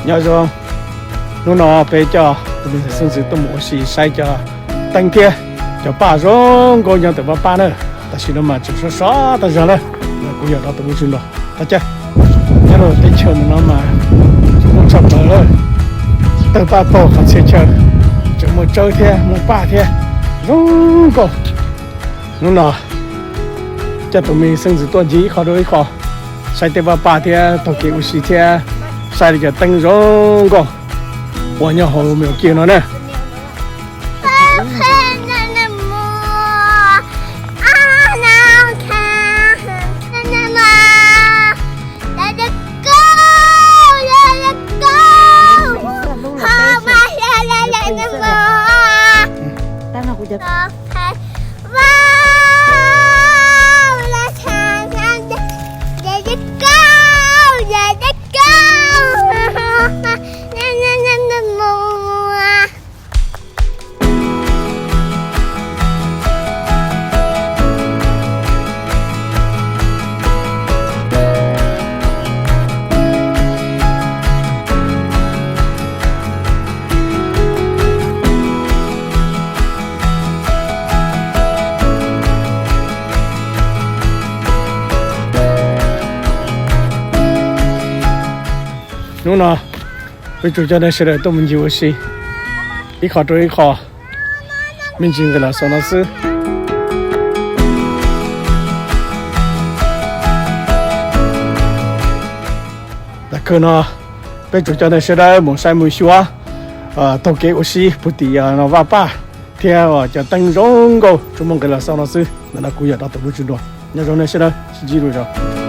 Nyob zoo, hnub no peb coj tus me xeeb ntxwv tuaj mus ua si saib cov teeb thiab cov paj zoo nkauj nyob ntawm vaj paj na. Tam sim no mas tseem sov sov tag zog na, kuv yog rau tus ub tsuj nrog tag caj. Nyob rau teb chaws no mas tseem muaj tshaj plaws lawm, tawg paj taug qhov txhia chaw, tseem muaj tsawb thiab muaj paj thiab zoo nkauj. Hnub no coj tus me xeeb ntxwv tuaj ncig ib qho rau ib qho, saib tej vaj paj thiab taug kev ua si thiab saib li cov teeb zoo nkauj uas nyob hauv Meos Kias no na. Hnub no peb tsuas coj nej sawv daws tuaj mus ncig ua si ib qho rau ib qho, me ntsis nqis los xaus no xwb. Tam kawg no peb tsuas coj nej sawv daws mus saib mus xyuas taug kev ua si puag tim no vaj paj thiab cov teeb zoo nkauj tsuas muaj nqis los xaus no xwb. Ntawm no kuv yog rau tus ub tsuj nrog, nyob zoo nej sawv daws, sib ntsib dua zog.